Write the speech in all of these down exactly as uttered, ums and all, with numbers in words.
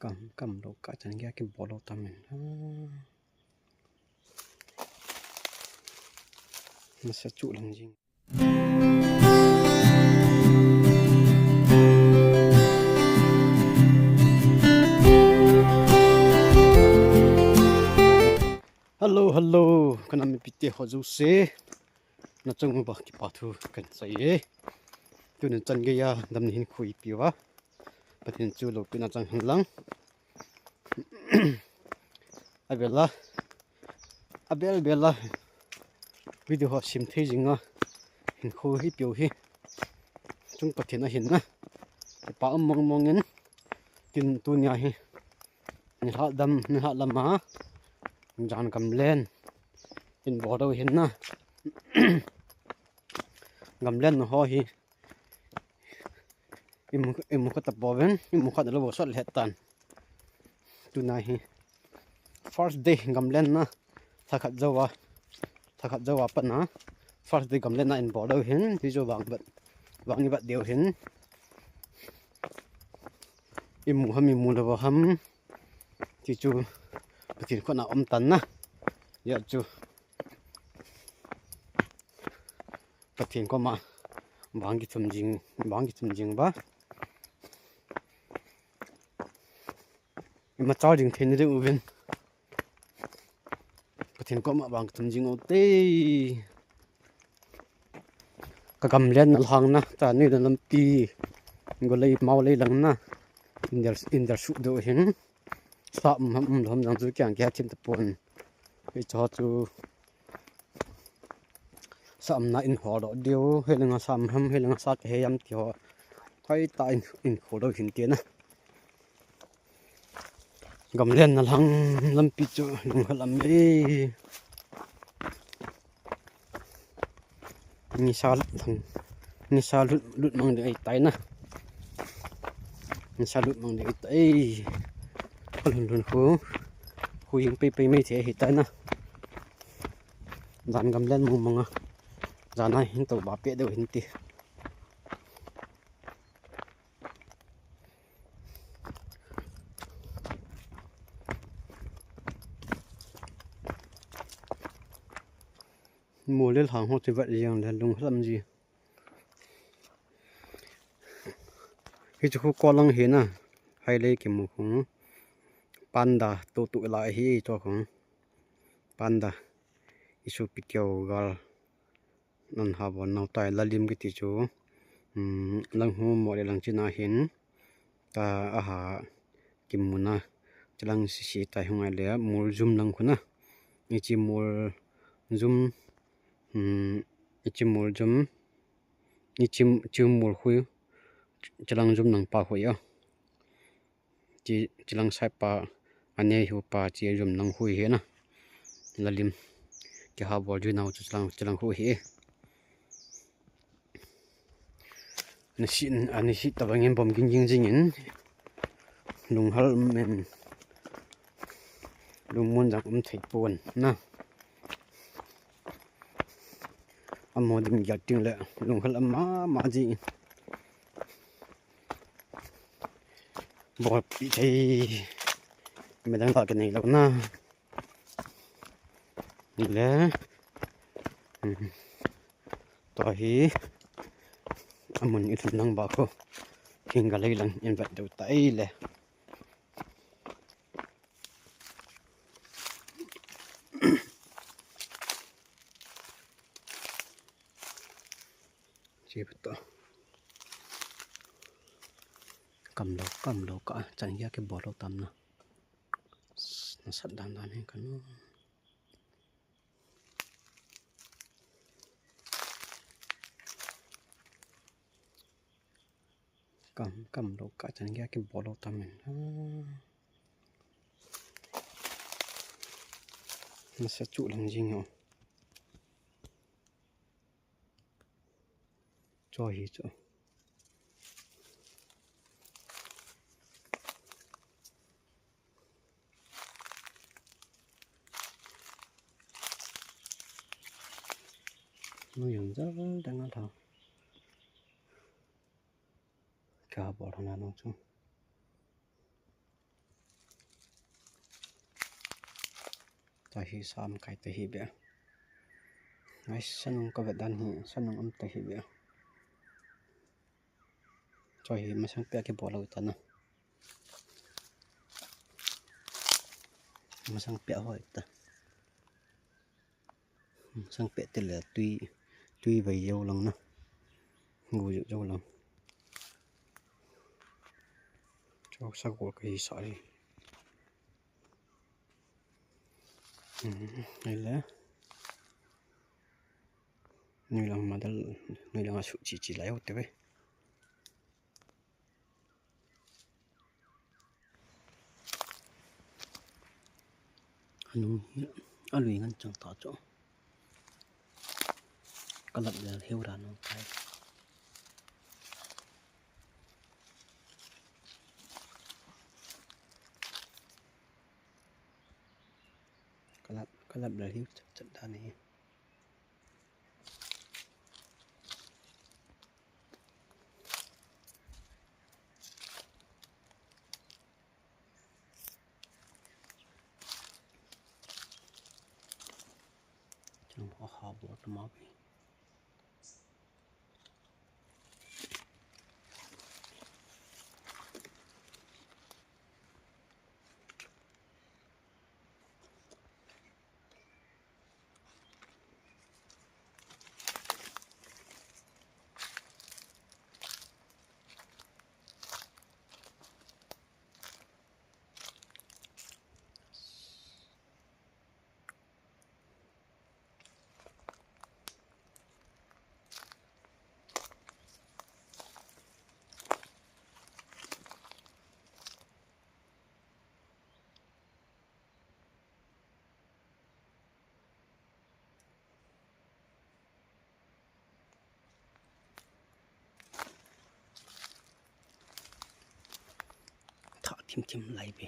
Kam, kam lo ka chan gei a kibol lo tam in. Ah. Nasa chu lang jing. Hello, hello. Ka nam mipite ho jouse. Na chung uva kipa thu kahin sei e. Tuni chan gei a damna hin khu ipi uva. Pathen chu loupina chang hen lang. Abel a. Abel bel a. Video ho sem thei jing a. Hin khu hi piu hi. Chung Pathen a hin na. Kipa um mong mong in. Tin tunia hi. Nilhah dam, nilhah lam a. Jan gamlen. In bol deu hin na. Gamlen na ho hi. Imu, imu khat a pouvin, imu khat a lo sot lheh tan. Tuna hi. First day gamlen na. Thakhat jou a. Thakhat jou a pat na. First day gamlen na in bol deu hin. Ti jo vang bat. Vang ni bat deu hin. Imu ham, imu lou ham. Ti chu Pathen khut a um tan na. Ya chu. Pathen koma vang kithum jing, vang kithum jing uva. Ima chal jing thei na ding uvin. Pathen koma vang kithum jing u te. Ka gamlen na lhang na, ta ni da lampi. Golei mao lei lang na. Inder, inder su deu hin. Sa um ham um lou ham jong chu kiang kia thim tapon. Hicho chu sa umna in ho lo diu, helanga sa um ham, helanga sa ka he ham ti ho. Hoi ta in, in khu lo hin ti na. Gamlen na lhang lampi chu lunghel am e. Nisa lut thang, nisa lut, lut mang ding ahi tai na. Nisa lut mang ding ahi tai. Ka lhun lhun khu, khu jing pei pei mai thei ahi tai na. Jan gamlen mong mong a. Jan a hin tou ba pe deu hin ti. Mol le lhang ho chu vet jeng le lunghel am ji. Hichu khu kolang hi na. Hailei kimu khu. Panda tu tu la hi chu khu. Panda. Isu pi keu gal. Nan ha bon nau tai lalim kiti chu. Um, lang hu mo le lang china hin. Ta aha kimuna. Chilang sisi tai hungai le mol jum lang khu na. Ichi mol jum. Um, ichi mol jum. Ichi, ichi mol khu. Chilang jum nang pa khu ya. Chi, chilang sai pa, anei hu pa, chi jum nang hui hi na. Lalim. Kiha bol ju nau chu chilang, chilang hui hi. Ani si, ani si tabang in bom ging ging jing in. Lunghel men. Lungmon jang um thei pon na. Amo ding giat ding le. Lunghel am ma, ma jing in. Bol pi thei. Midang la ka nei lo na. Ni le. Hmm. Tua hi. Amun i thum nang ba ko. King ka lei lang in vat deu tai le. Chi bata. Kam lo, kam lo ka, chan gei a kibol lo tam na. Na sat dan dan hin ka nu. Kam, kam lo ka chan gei a kibol lo tam in. Ah. Nasa chu lang jing ho. Cho hi cho. Nui yang jal dang a thau. Ka bol hana nung chu. Tua hi sa um kai ta hi beh. Ngai, sanung ka vet dan hi, sanung um ta hi beh. Choi hi masang peh a kibol lou ta na. Masang peh a hoi ta. Masang peh te le tui, tui vai jou lang na. Gu jou jou lang. Cho sa gu ka hi sa hi. Hmm, ai le. Nui lang ma dal, nui lang a su chi chi lai u te ve. Anung hi, a lui ngan chang ta chu. Ka lap le heu ra nung kai. Ka lap, ka lap le heu chat chat da ni. Chung ho ha bo ta ma ve. Tha thim thim lai ve.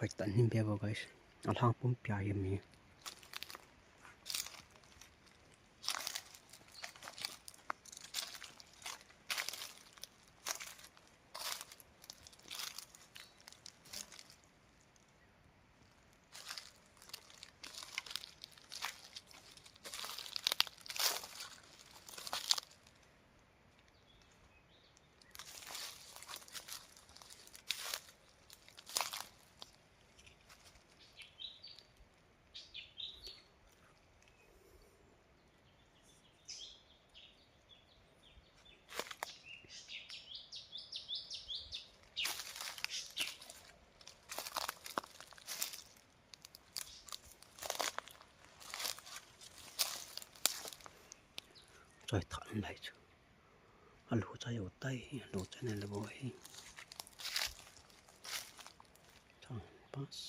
Hoi tan him bia bo guys. Alhang pum pia hi mi. Choi tha lai chu. Alu chai u tai, alu chai ne le bo hi. Chang pas.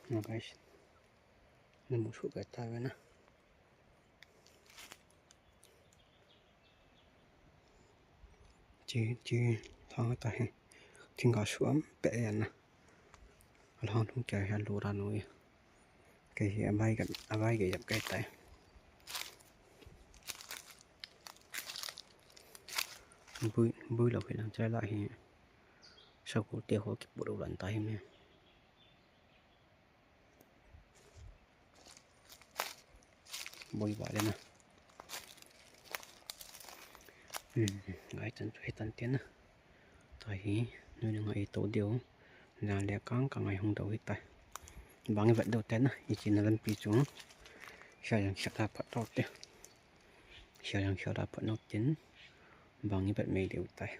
Na guys, na mu su ka ta ve na. Chi, chi, thang ta hi. Thing ka suam pe ya na. Alhang thung kya ha lu ra nu ya. Kei hi amai ka, amai ka yap kai tai. Bui, bui lo hi lang chai la hi. Sakul te ho ki pu lo lan ta hi me. Bui ba le na. Hmm, ngai tan chu hi tan te na. Ta hi, nu ni ngai to deu. Na le kang ka ngai hung dau hi ta. Bang i vet dau te na, i chi na lampi chu. Sia yang sia ta pat to te. Sia yang sia ta pat no tin. Bang i vet mei deu tai.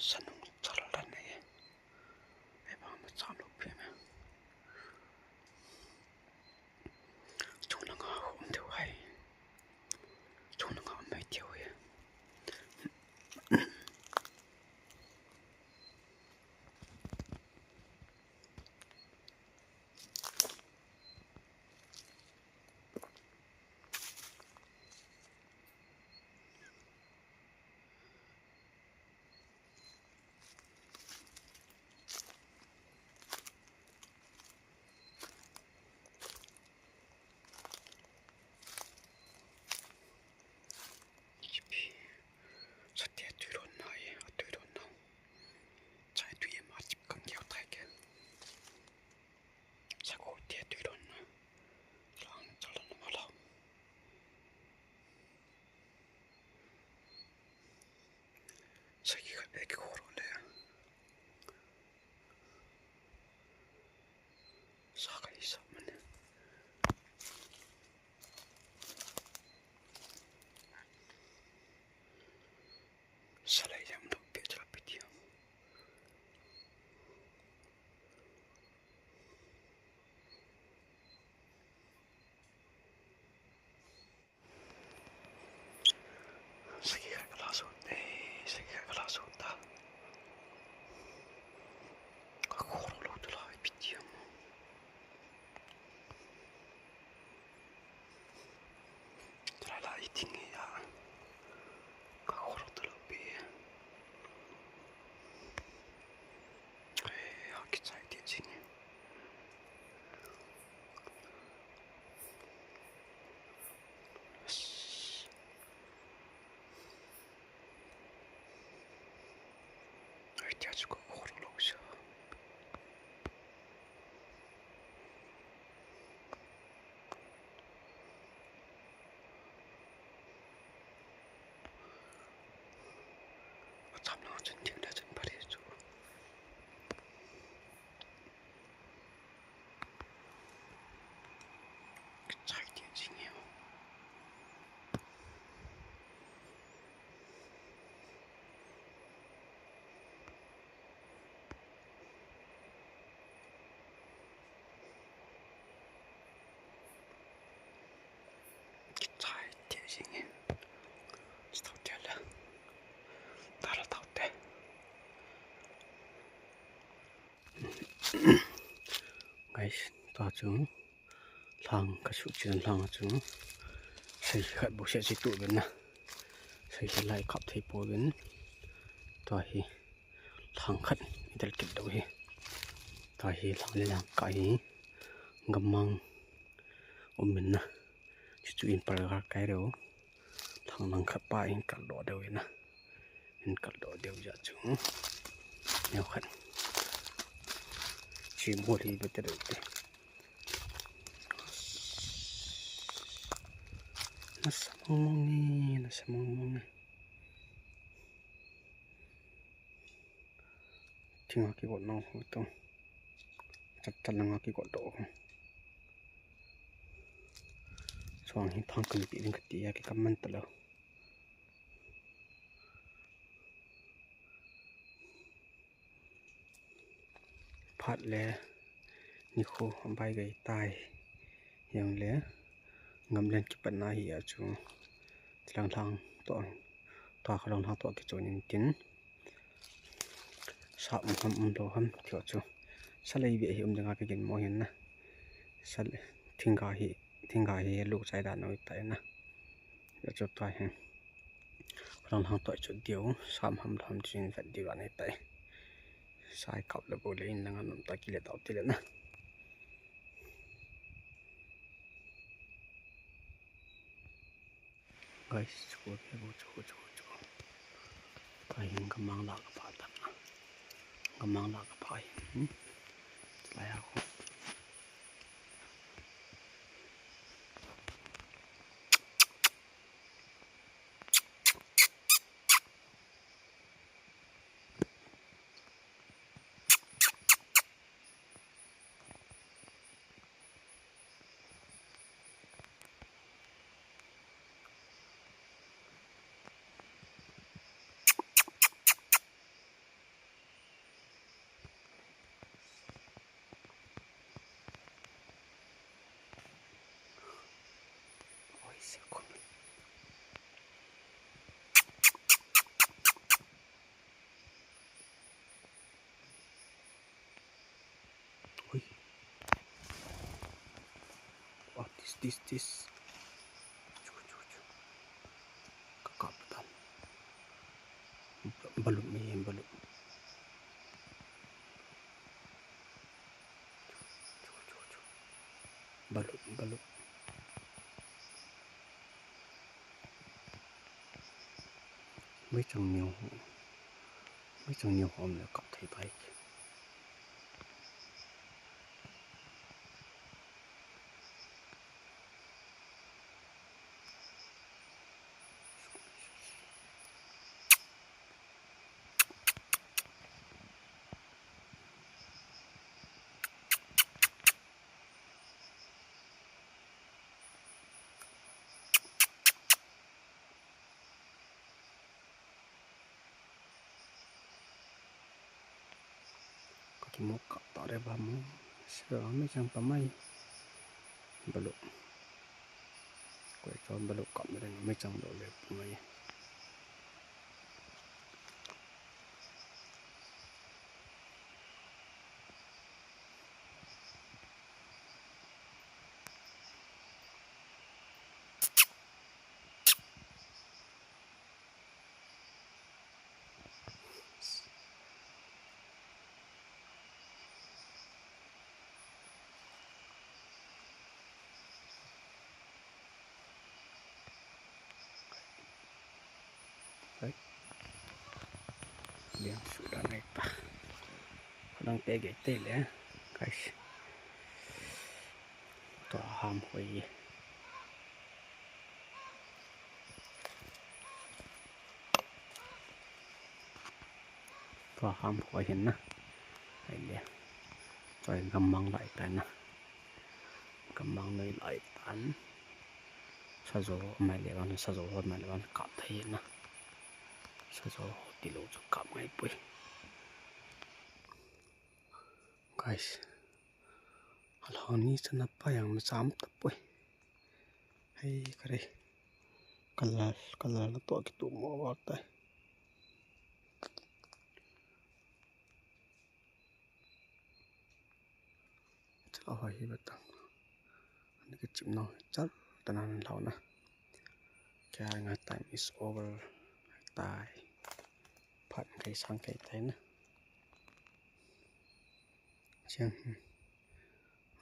Sanung chal dan nei. Ei bang ma cham lo pi me. Chung langa um deu hai. Chung langa um mai deu hai. Chate tui ron na e, a tui ron na. Chai tui e ma chip kan keu tai ke. Sako te tui ron na. Lang chal na ma la. Sagi khat e ki khoro le. Sa ka isa mane. Salai jam dok pe cha pe ti. Sagi khat ka la sot, eh, sagi khat ka la sot ta. Ka khoro lo tu lai pi ti am. Tala la i ting ya. Ka khoro tu lo pi. Eh, ha ki chai ti ching. Ai, tia chu ka khoro lo sa. Acham lang chun ding da chun pare chu. Kichai ti jing e. Kichai ti jing e. Stop te la. Tala tau te. Guys, tua chu lhang ka suh chin lhang chu sei khat bu se chi tu ben na. Sei khat lai kap thei po ben. Tua hi lhang khat i del kit deu hi. Tua hi lhang le lhang ka hi gamang um ben na. Chu chu in par ga kai deu. Lhang lang khat pa in kal do deu na. Hin kal do deu ja chu. Neo khat. Chi mo li be te deu te. Nasa mong mong ni, nasa mong mong ni. Thinga ki got nang ho to. Chat chat langa ki got do ho. Chuang hi phang kan pi ding ka ti a ki kam man ta lo. Phat le nikho abai gai tai. Jong le gamlen kipat na hi a chu. Lang lang to, to kha lang lang to ki chon in tin. Sa um ham um lo ham ti chu. Sa lei ve hi um ding a ka gin mo hin na. Sa le, thingga hi, thingga hi lu chai da noi tai na. Ya chu tai hin. Lang lang to chu diu, sa um ham lo ham chin vet diu anei tai. Sai kap le bu le in lang an um ta ki le tau ti le na. Guys, chu ko ke bo chu, chu, chu. Ka hin ka mang la ka pha ta na. Ka mang la ka pha hin. Hmm? Lai a ko. Tis, tis. Chu, chu, chu. Kakap tan. Balup mai, balup. Chu, chu, chu. Balup, balup. Meichang neo ho. Meichang neo ho um le kap thei tai. Kakimo kap ta re ba mo. Sira meichang pa mai. Balup. Koi chon balup kap me re meichang do le pa mai. Hai. Liang sudah naik pa. Kudang tege tele, guys. Tua ham hoi. Tua ham hoi hin na. Hai le. Tua gamang lai tai na. Gamang noi lai tan. Sajo mai le wan, sajo mai le wan kap thei na. Sajo tilou chu kap ngai pui. Guys. Alhang ni chana pa yang macham tapoi. Hai kare. Kalal, kalal na to kitu mo war tai. Chalo hai hi batang. Ani kachim nau chal tanan lau na. Kya nga time is over. Tai. Phat kai sang kai tai na. Chiang.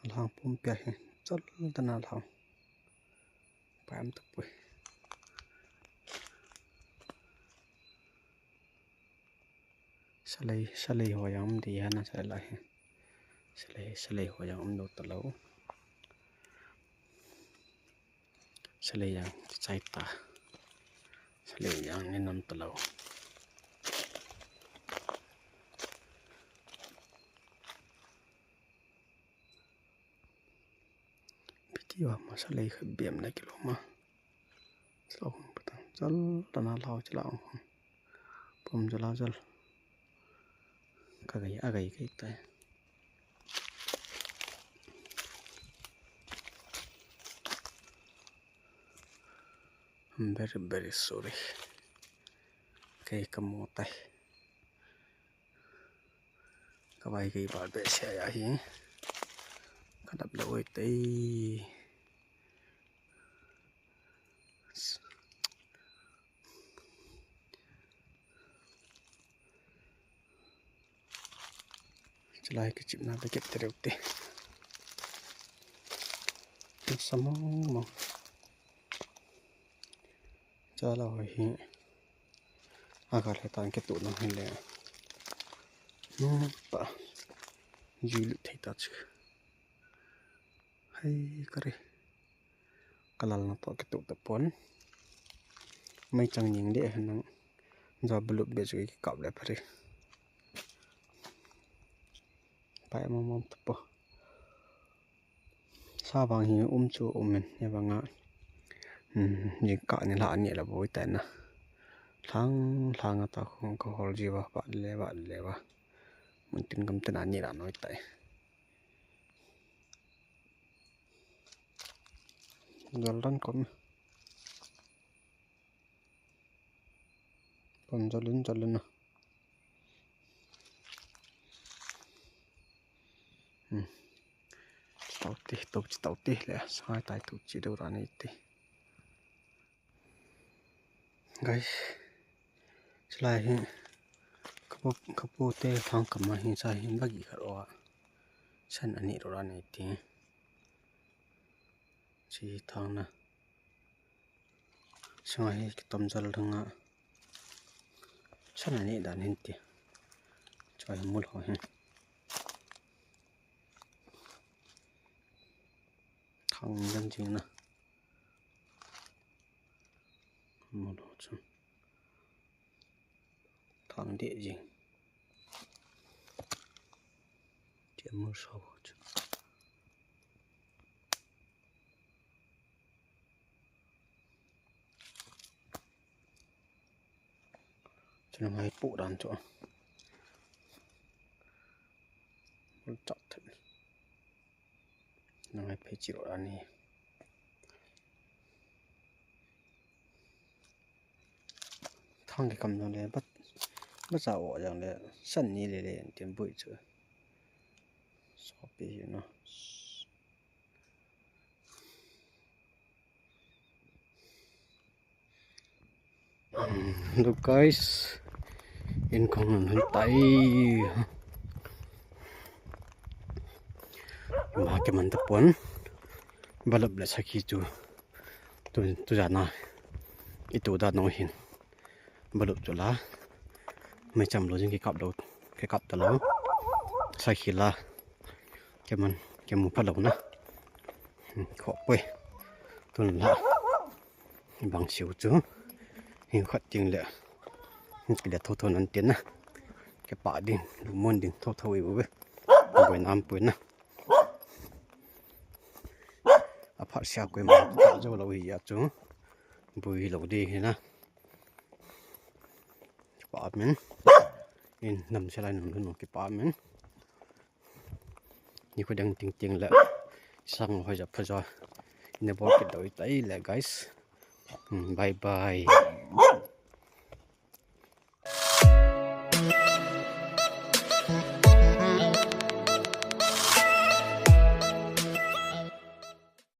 Alhang pum pia hi. Chal tana alhang. Pam tapoi. Salei, salei ho yang um di hana salei lai hi. Salei, salei ho yang um do talou. Salei yang chai ta. Salei yang ni nam talou. Piti wa ma salei kha biam na kilo ma. Chal hung patang. Chal tana lau chala hung. Pom chala chal. Ka gai, a gai kai tai. I'm very, very sorry. Kai kamo tai. Ka vai kai ba be se ya hi. Ka dap le oi tai. Chulai kachimna beket tereu te. Samong mong. Chala ho hi. Aga le tan ke tu na hin le. No pa. Julu thei ta chu. Hai kare. Kalal na to ke tu ta pon. Meichang ning le hanang. Ja bulup be chu ki kap le phari. Pai mong mong ta po. Sa vang hi um chu um in, hi vang a. Hmm, jingkah ni la ni la boi tai na. Lhang, lhang a ta khong ka hol ji va, va le, va le va. Mun tin gam tin a ni la noi tai. Jol dan kom. Pon jol in, jol in na. Hmm. Tau ti, tau chi tau ti le, sangai tai tu chi deu ra nei ti. Guys, chulai hi, kapu, kapu te thang kama hi cha hi bagi khat o a. San ani ro ra nei ti. Chi thang na. Sanga hi kitom jal dang a. San ani dan hin ti. Choi mul ho hin. Thang dan jing na. Mul ho chu. Thang de jing. Ti mul so ho chu. Chun ngai pu dan chu. Chak then. Ngai phe chi ro ani. Thang ke kam jong le, bat, bat sa o jong le, san ni le le, tin bui chu. So pi, you know. Look guys, in kong nan han tai. Ma ke man ta pon. Balap le sakhi chu. Tu, tu jana. Itu da no hin. Balap chu la. Mai cham lo jing ke kap lo. Ke kap ta lo. Sakhi la. Ke man, ke mu pa lo na. Kho poi. Tun la. Bang siu chu. Hin khat ting le. Hin kile tho tho nan tin na. Ke pa ding, lu mon ding tho tho i u ve. Boi nam poi na. A phat sia koi ma ta jo lo hi ya chu. Bui lo di hi na. Ke pa men. In nam se lai nam lu no ke pa men. Ni khu dang ting ting le sang hoi ja pha ja. Ina bol kit doi tai le guys. Hmm, bye bye.